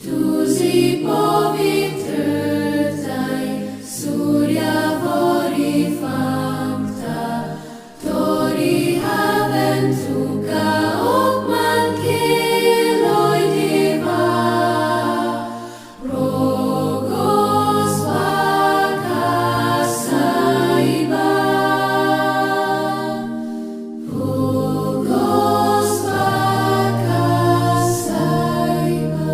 तुजी पवित्रताय सुर्या वरी फांकता, तरी हांवें तुका अपमान केलोय देवा, रोगोस वाका सायबा, रोगोस वाका सायबा.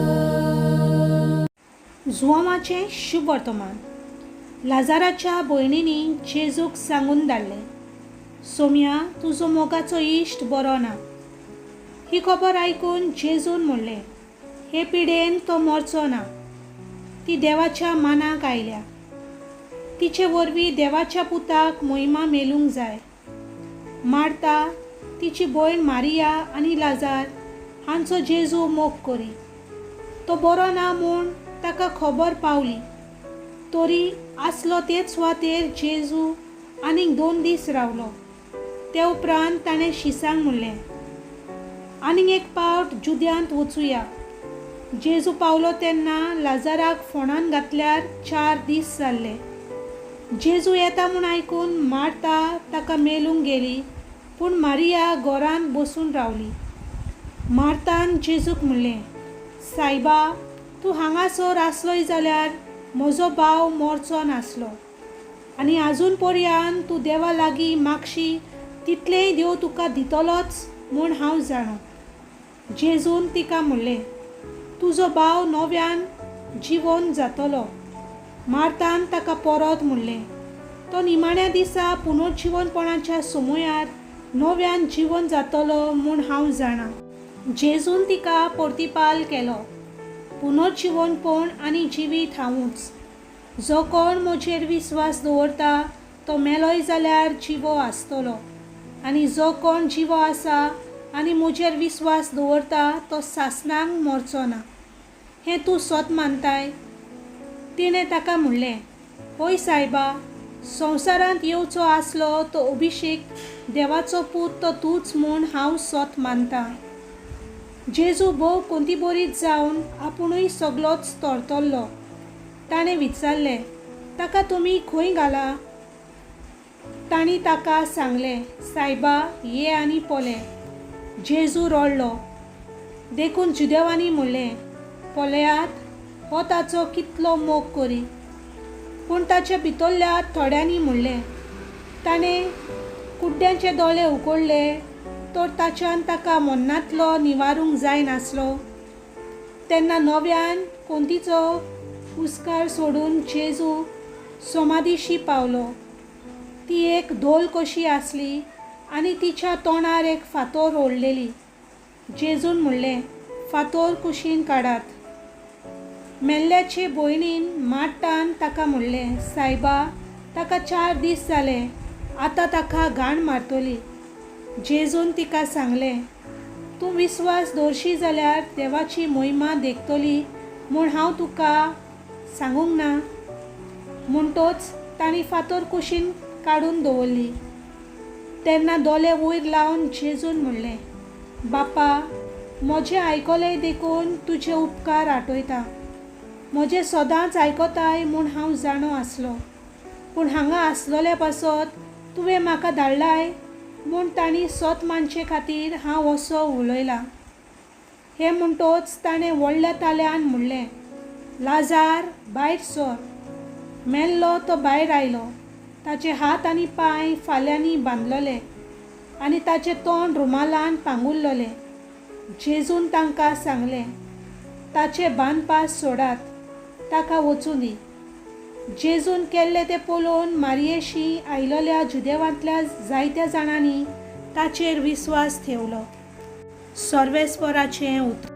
जुआंवाचें शुभ वर्तमान. लाजाराच्या भयणींनी जेजूक सांगून धाडलें, सोम्या, तुजो मोगाचो इश्ट बरो ना. ही खबर आयकून जेजून म्हणलें, हे पिडेन तो मरचो ना, ती देवाच्या मानाक आयल्या. तिचे वरवीं देवाच्या पुताक मोहिमा मेलूंक जाय. मार्ता, तिची भयण मारिया आनी लाजार हांचो जेजू मोग करी. तो बरो ना म्हूण ताका खबर पावली तरी आसलो तेच सुवातेर जेजू आनीक 2 दीस रावलो. ते उपरांत ताणें शिसांक म्हणलें, आनीक एक पावट जुद्यांत वचुया. जेजू पावलो तेन्ना लाजाराक फोंडान घातल्यार 4 दीस जाल्ले. जेजू येता म्हूण आयकून मार्ता ताका मेलूंक गेली, पूण मारिया घरांत बसून रावली. मार्तान जेजूक म्हणलें, सायबा, तूं हांगासर आसलोय जाल्यार म्हजो भाव मरचो नासलो. आनी आजून पर्यान तूं देवा लागीं मागशी तितलेंय देव तुका दितलोच म्हूण हांव जाणा. जेजून तिका म्हणलें, तुजो भाव नव्यान जिवन जातलो. मार्तान ताका परत म्हणलें, तो निमाण्या दिसा पुनर्जिवनपणाच्या समयार नव्यान जिवन जातलो म्हूण हांव जाणा. जेजून तिका प्रतिपाल केलो, पुनर्जिवनपण आनी जिवीत हांवूच. जो कोण म्हजेर विस्वास दवरता तो मेलोय जाल्यार जिवो आसतलो, आनी जो कोण जिवो आसा आनी म्हजेर विस्वास दवरता तो सासणांक मरचो ना. हें तूं सत मानताय? तिणें ताका म्हणलें, हय सायबा, संवसारांत येवचो आसलो तो अभिषेक देवाचो पूत तो तूंच म्हूण हांव सत मानतां. जेजू भोव कोंतीबरीत जावन आपुणूय सगलोच तरतरलो. ताणें विचारलें, ताका तुमी खंय घाला? तांणी ताका सांगलें, सायबा, ये आनी पळय. जेजू रडलो. देखून जुदेवांनी म्हणलें, पळयात, हो ताचो कितलो मोग करी. पूण ताच्या भितरल्या थोड्यांनी म्हणलें, ताणें कुड्ड्यांचे दोळे उगडले तर ताच्यान ताका मरणांतलो निवारूंक जायनासलो. तेन्ना नव्यान कोंतीचो हुस्कार सोडून जेजू समाधीशी पावलो. ती एक धोल कशी आसली आनी तिच्या तोंडार एक फातोर ओडलेली. जेजून म्हणलें, फातोर कुशीन काडात. मेल्ल्याचे भयणीन मार्तान ताका म्हणलें, सायबा, ताका 4 दीस जाले, आतां ताका घाण मारतली. जेजून तिका सांगलें, तूं विस्वास दवरशी जाल्यार देवाची मोहिमा देखतली म्हूण हांव तुका सांगूंक ना. म्हणटोच तांणी फातोर कुशीन काडून दवरली. तेन्ना दोळे वयर लावन जेजून म्हणलें, बापा, म्हजें आयकलें देखून तुजे उपकार आठयता. म्हजें सदांच आयकताय म्हूण हांव जाणो आसलो, पूण हांगा आसलोल्या पासत तुवें म्हाका धाडलाय म्हूण तांणी सत मानचे खातीर हांव असो उलयलां. हें म्हणटोच ताणें व्हडल्या ताल्यान म्हणलें, लाजार, भायर सर. मेल्लो तो भायर आयलो. ताचे हात आनी पांय फाल्यांनी बांदलोले आनी ताचें तोंड रुमालान पांगुरलोलें. जेजून तांकां सांगलें, ताचे बांदपास सोडात, ताका वचूं दी. जेजून केल्लें तें पळोवन मारियेशी आयलोल्या जुदेवांतल्या जायत्या जाणांनी ताचेर विस्वास ठेवलो. सर्वेस्पराचें उतर.